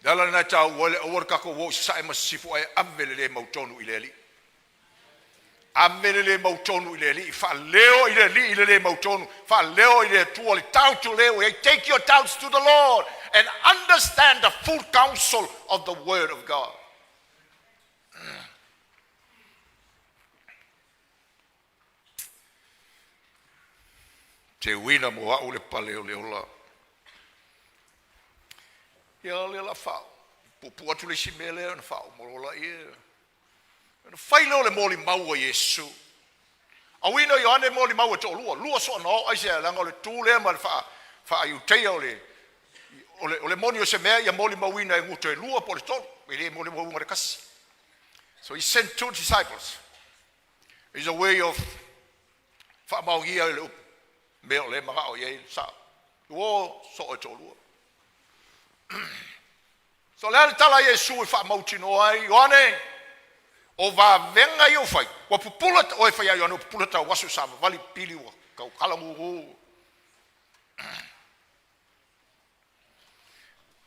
Le ala lena e taua ai le aua le tatou o i sasae ma sisifo ae ave le le mautonu i le Alii. Ave le le mautonu i le Alii, faaleo i le Alii le le mautonu, faaleo i le Atua le doubt o lea ua i ai. Take your doubts to the Lord and understand the full counsel of the word of God. Teuina mo au le pale o le ola. Ia lea la faa puupuu atu le isi mea lea na faauma loa laia. Ona fai lea o le molimau a Iesu. Auina o Ioane molimau e toalua, lua soona o aisea, leaga o le tu lea ma le faa-Iuteia o le o le moni o se mea ia molimauina e guto e lua po o le tolu, e le molimauina le tasi. So he sent two disciples. Is a way of faamaonia le upu mea o le manao i ai sa. Ua soo e toalua. So le a le tala a Iesu e faamautinoa ai, Ioane, o vavega ia ua fai, ua pupula oe fai ia Ioane, ua pupula tauaso savavali pili ua taukala gugu.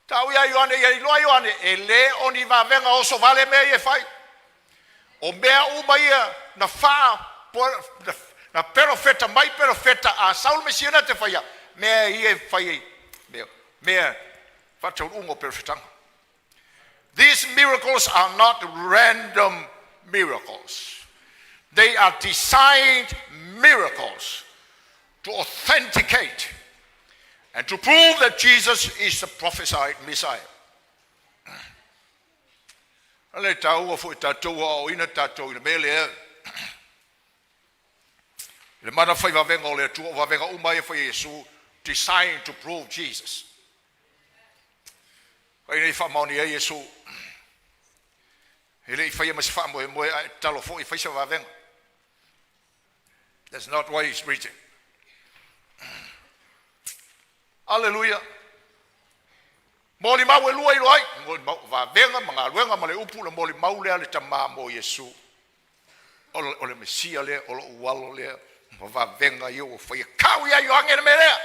Tau ia Ioane, ia iloa Ioane, e le o ni vavega oso vale mea ia e fai. O mea uma ia na faa na perofeta mai perofeta a Saul Mesia na te faia, mea ia e fai ai, mea, mea faataunuuga o perofetaga. These miracles are not random miracles. They are designed miracles to authenticate and to prove that Jesus is the prophesied Messiah. Ale taua foi tatou aoaoina tatou i le mea lea. I le mana fai vavega o le Atua, o vavega uma ia fai e Iesu, designed to prove Jesus. Ai nei faamaoni ai Iesu. E le i faia ma se faamoemoe ae tatalo foi e fai se vavega. That's not why he's preaching. Hallelujah. Molimau e lua i loa ai, molimau vavega ma galuega ma le upu, le molimau lea le tamā mo Iesu. O le Mesia lea, o lou alo lea, ma vavega ia ua faia. Kau ia Ioane le mea lea.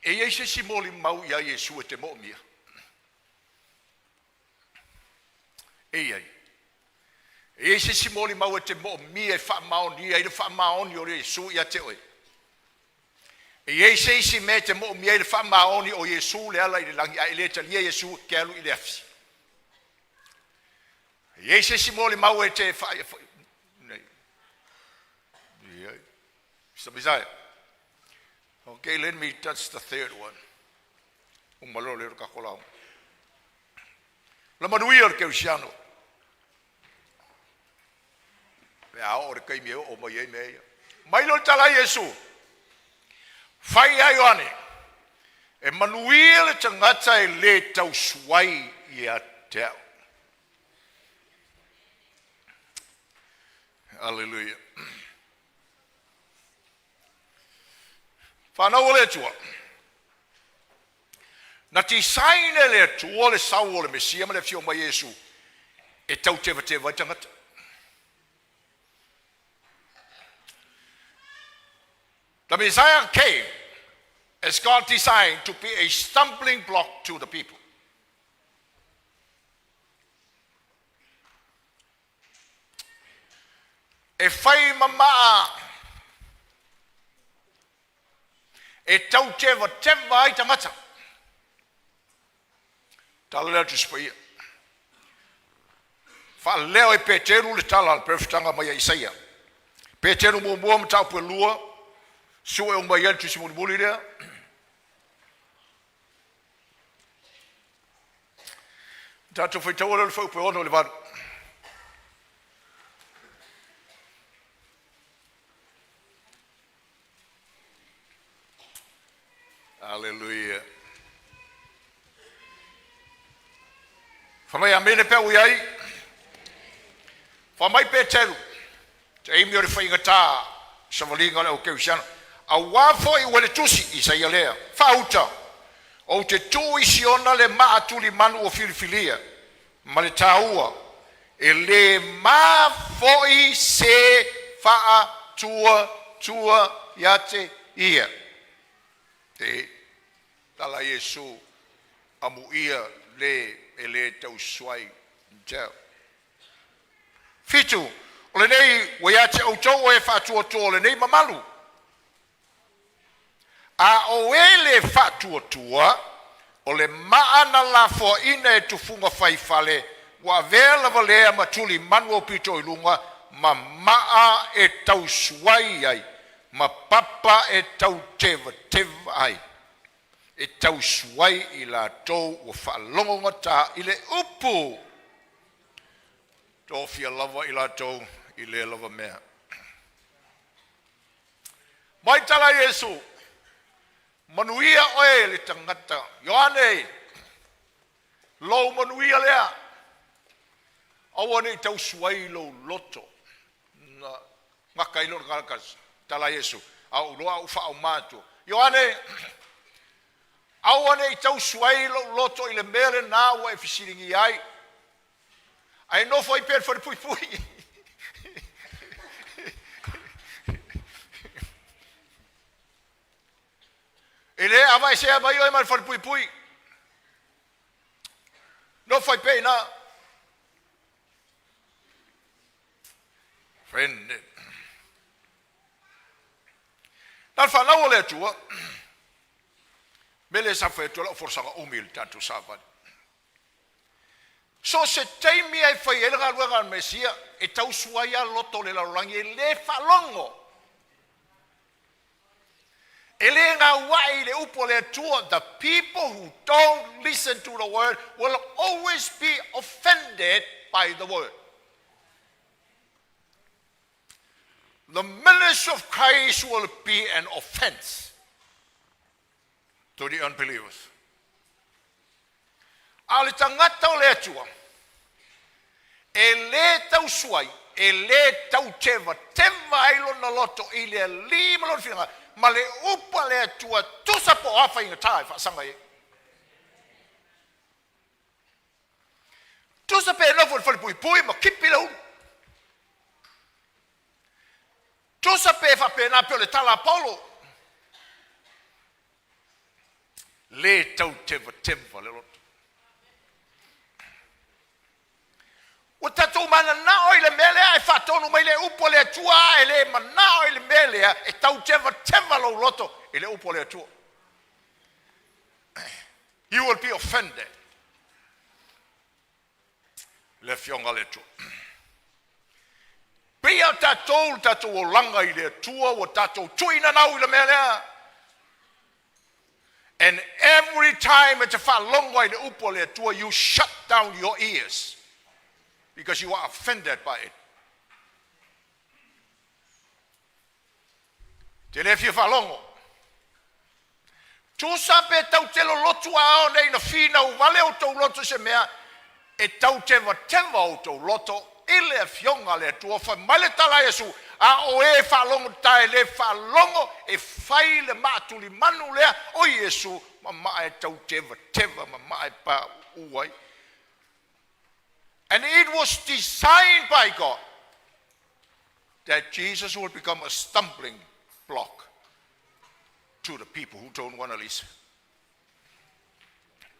E i ai se isi molimau iā Iesu e te moomia? E i ai. E i ai se isi molimau e te moomia e faamaonia ai le faamaoni o Iesu ia te oe? E i ai se isi mea e te moomia ai le faamaoni o Iesu le ala i le lagi a e le talia Iesu e te alu i le afi? E i ai se isi molimau e te fa... Nei. E i ai. Mr. Messiah. Okay, let me touch the third one. Uma loa lea o le tatou lauga. La manuia o le kerisiano. Pe a oo le taimi e oo mai ai mea ia. Mai lea o le tala a Iesu. Fai ia Ioane, e manuia le tagata e le tausuai ia te au. Aleluia. Whanau o le Atua. Na design e le Atua le sau o le Mesia ma le afio mai Iesu e tautevateva ai tagata. The Messiah came as God designed to be a stumbling block to the people. E fai ma maa e tautevateva ai tagata. Tala lea a le Tusi Paia. Faaleo e Peteru le tala a le perofetaga mai ia Isaia. Peteru muamua mataupu e lua, sue uma i ai le tusi mulimuli lea. Tatou faitaua lea o le fuaiupu e 6 i le 8. Aleluia. Fai mai amene pe ui ai. Fai mai Peteru, taimi o le faigata savaliga o le au kerisiano. Auā foi ua le tusi Isaia lea, faauta, ou te tuu i Siona le maa tulimanu ua filifilia ma le taua, e le ma foi se faatuatua ia te ia. E tala Iesu, amuia le e le tausuai. 7. O lenei ua ia te outou o e faatuatua o lenei mamalu, a o e le faatuatua, o le maa na lafoaina e tufuga fai fale, ua avea lava lea ma tulimanu aupito i luga, ma maa e tausuai ai, ma papa e tautevateva ai, e tausuai i latou ua faalogogata i le upu, tofia lava i latou i lea lava mea. Mai tala Iesu, manuia oe le tagata. Ioane, lou manuia lea. Aua ne i tausuai lou loto. Na gata ai lea o le tagata tala a Iesu, a ou iloa au faauma atu. Ioane, aua ne i tausuai lou loto i le mea lena ua e fesiligia ai. Ae nofo ai pea i le falepuipui. E le avaesea mai oe ma le falepuipui. Nofo ai pea i ina. Friend. Na o le fanau o le Atua, mele sa fai atu lau folasaga umi i le tatou savali. So o se taimi e fai ai le galuega a le Mesia, e tausua ai lava loto o le lalolagi e le faalogo. E le gauai i le upu a le Atua. The people who don't listen to the word will always be offended by the word. The ministry of Christ will be an offense to the unbelievers. A o le tagata o le Atua, e le tausuai, e le tautevateva ai lona loto i le alii ma lona finagalo, ma le upu a le Atua tusa po o a faigata e faasaga ai. Tusa pe nofo i le falepuipui ma kipi le ulu. Tusa pe faapena pe o le tala a Paulo. Le tautevateva le loto. Ua tatou mananao i le mea lea e faatonu mai le upu a le Atua, e le manao i le mea lea e tautevateva lou loto i le upu a le Atua. You will be offended. Le afioga a le Atua. Pei o tatou le tatou olaga i le Atua ua tatou tuinanau i le mea lea. And every time e te faalogo ai le upu a le Atua, you shut down your ears because you are offended by it. Te le fia faalogo. Tusa pe tau te lolotu a o nei na finau vale o tou loto se mea, e tau tevateva o tou loto i le afioga a le Atua. Fai mai le tala a Iesu, a o e faalogotata e le faalogo e fai le maatulimanu lea o Iesu ma maa e tautevateva ma maa e pauu ai. And it was designed by God that Jesus will become a stumbling block to the people who don't want to listen.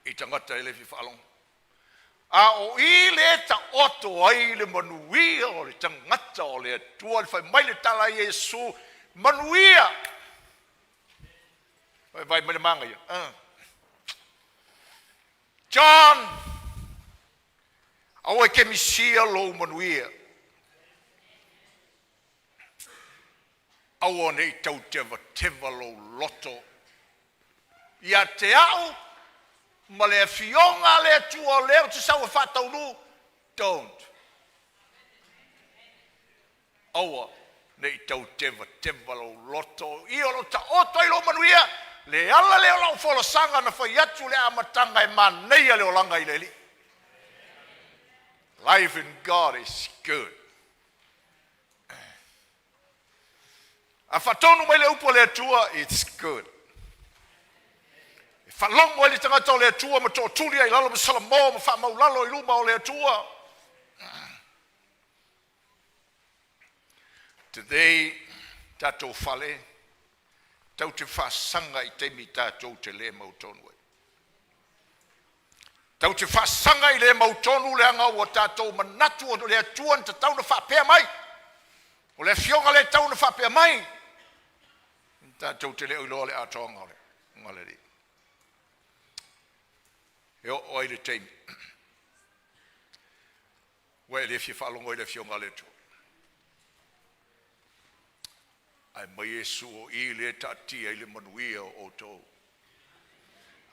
I tagata e le fia faalogo. A o i le taoto ai le manuia o le tagata o le Atua, le fai mai le tala a Iesu, manuia. Vai vai mai le manga ia. John, aua e te misia lou manuia. Aua ne i tautevateva lou loto ia te au ma le afioga a le Atua o lea ou te sau e faataunuu. Don't. Aua ne i tautevateva lou loto ia o lo o taoto ai lou manuia. Le ala lea o lau folasaga na fai atu le amataga e manaia le olaga i le Alii. Life in God is good. A faatonu mai le upu a le Atua, it's good. E faalogo ai le tagata o le Atua ma tootuli ai i lalo ma salamo ma faamaulalo i luma o le Atua. Today, tatou fale, tatou te faasaga i taimi tatou te le mautonu ai. Tatou te faasaga i le mautonu leaga ua tatou manatu o le Atua na tatau ona faapea mai. O le afioga le tatau ona faapea mai. Tatou te le o iloa le atoaga o le Alii. E oo ai le taimi ua e le fia faalogo i le afioga a le Atua. Ae mai Iesu o i lea e taatia ai le manuia o outou.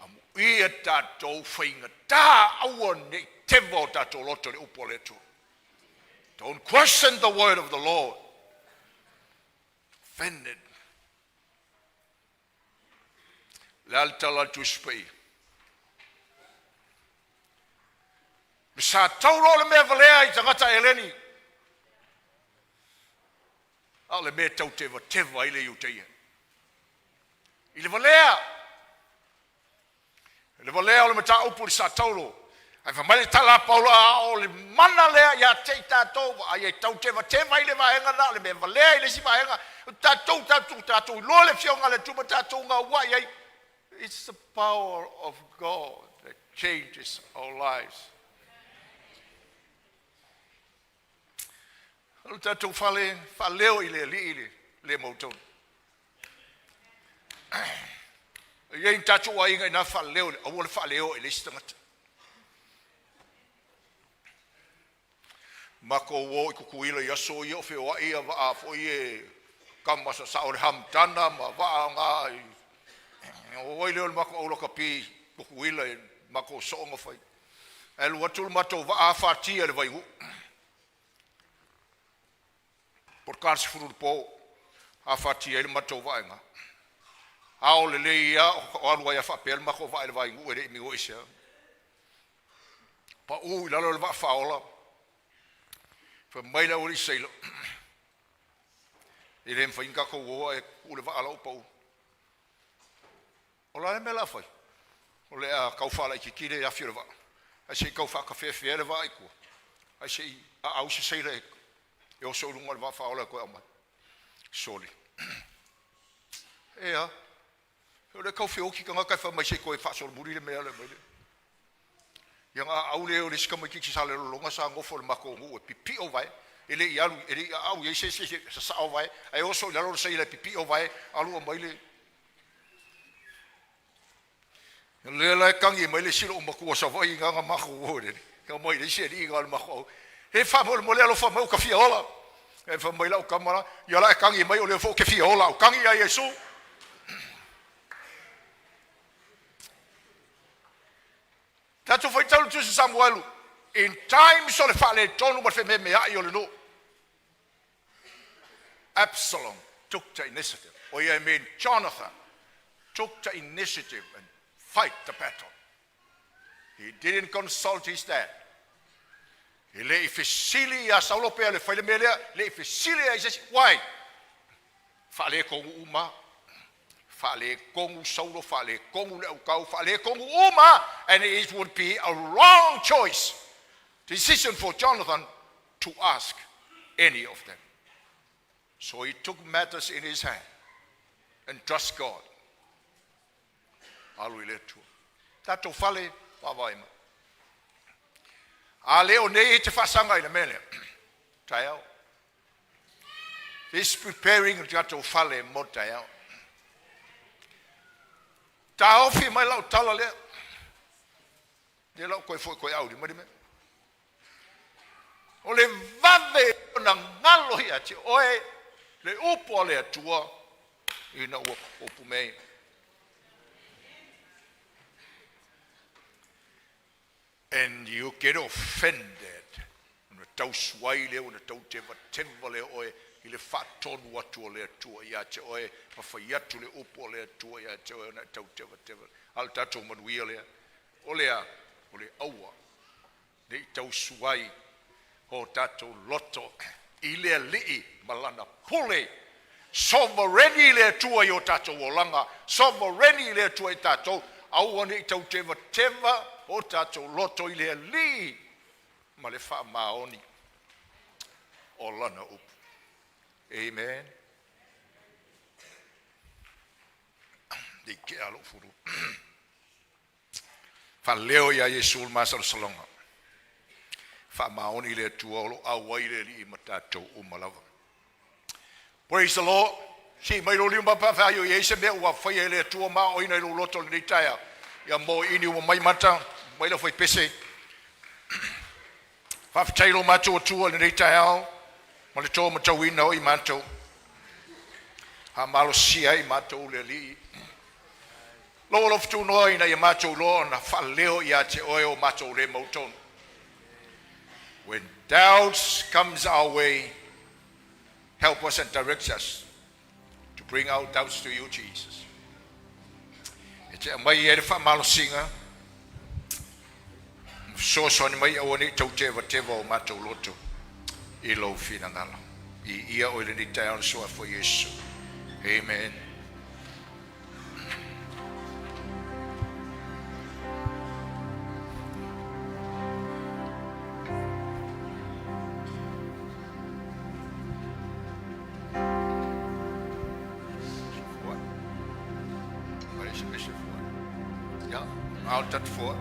Amuia tatou faigata aua ne i teva o tatou loto i le upu a le Atua. Don't question the word of the Lord. Offended. Le a le tala a le Tusi Paia. Le sa taulo o le mea valea i tagata eleni. A o le mea tau tevateva ai le Iutaia. I le valea. Le valea o le mataupu i le sa taulo. Ae fai mai le tala a Paulo a o le mana lea ia te i tatou ai e tau tevateva i le vaega na o le mea valea i le isi vaega. O tatou tatou tatou iloa le afioga a le Atua ma tatou gauai ai. It's the power of God that changes our lives. O le tatou fale faaleo i le Alii le le mautonu. E i ai ni tatou aiga ina faaleo, aua le faaleo i le isi tagata. Matou o i Tutuila i aso ia o feoai ia vaa foi e kama sasao le Hamtana ma vaa nga i o ai lea o le matou aulakapi Tutuila e matou soonga fai. Ae alu atu le matou vaa afatia i le Vainuu. Po o le 40 i le po afatia ai le matou vaa i ina. Ao lelei lava o alu ai lava faapea le matou vaa i le Vainuu e le i migoi se a. Pau i lalo le vaa faaola. Fai mai le aualii sailor, e le mafai ona tatou o ae tuu le vaa la ua pau. O le a le mea o le a fai? O le a tau faalaitiiti le afi o le vaa, ae se i tau faatafeafea le vaa i tua, ae se i aau se seila e oso i luga o le vaa faaola e toe aumai. Sole. E a? O le tau feoti tagata e fai mai se i toe faasolomuli le mea le mai le. Ia na aau lea o le isi tamaitiiti sa Salelologa sa nofo i le matou nuu e pipio vae, e le i alu, e le i aau i ai se isi e sasao vae, ae oso i lalo le seila e pipio vae, alu aumai le. O lea la e tagi mai le isi loo matua Savaii na na matou o i le mai le isi alii na o le matou. E faamolemole alofa mai ua ta fia ola. E fai mai lau tama la, ia la e tagi mai o lea foi ou te fia ola au tagi ia Iesu. Tatou faitau le tusi Samuelu in times o le faaletonu ma le fememeai o le nuu. Absalom took the initiative. Or I mean Jonathan took the initiative and fight the battle. He didn't consult his dad. E le i fesili ia Saulo pe le fai le mea lea, le i fesili ia i se isi. Why? Faaletonu uma. Faaletonu Saulo, faaletonu le autau, faaletonu uma. And it would be a wrong choice, decision for Jonathan to ask any of them. So he took matters in his hand and trust God. Alu i le Atua. Tatou fale vaavaai mai. A le o nei e te faasaga i le mea lea. Taeao. This preparing o tatou fale mo taeao. Taofi mai lau tala lea. Lea la ua toe foi toe aulima le mea. O le vave ona galo ia te oe le upu a le Atua ina ua upu mea ia. And you get offended. Ona tausuai lea, ona tautevateva lea oe i le faatonu atu o le Atua ia te oe, ma fai atu le upu o le Atua ia te oe ona e tautevateva. A o le tatou manuia lea. O le a? O le aua ne i tausuai o tatou loto i le Alii ma lana pule. Sovereign le Atua i o tatou olaga, sovereign le Atua i tatou, aua ne i tautevateva o tatou loto i le Alii ma le faamaoni o lana upu. Amen. Le ke alo fulu. Faaleo ia Iesu le masalosaloga. Faamaoni le Atua o lo auai le Alii ma tatou uma lava. Praise the Lord. Si mai lo lima pa fa yo ye se mea ua faia e le Atua ma o ina i lou loto lenei taeao. Ia mo ini ua mai mata, mai la fai pese. Faafetai lo matou Atua i lenei taeao ma le to matauina o i matou. Faamalosia ai matou le Alii. Lou alofa tunoa ina ia matou iloa ona faaleo ia te oe o matou le mautonu. When doubts comes our way, help us and direct us to bring our doubts to you, Jesus. E te aumai ai le faamalosiga, ma fesoasoani mai aua ne i tautevateva o matou loto i lou finagalo. I ia oe lenei taeao i le suafa o Iesu. Amen. What? What is it, Mr. Ford? Yeah, I'll touch for.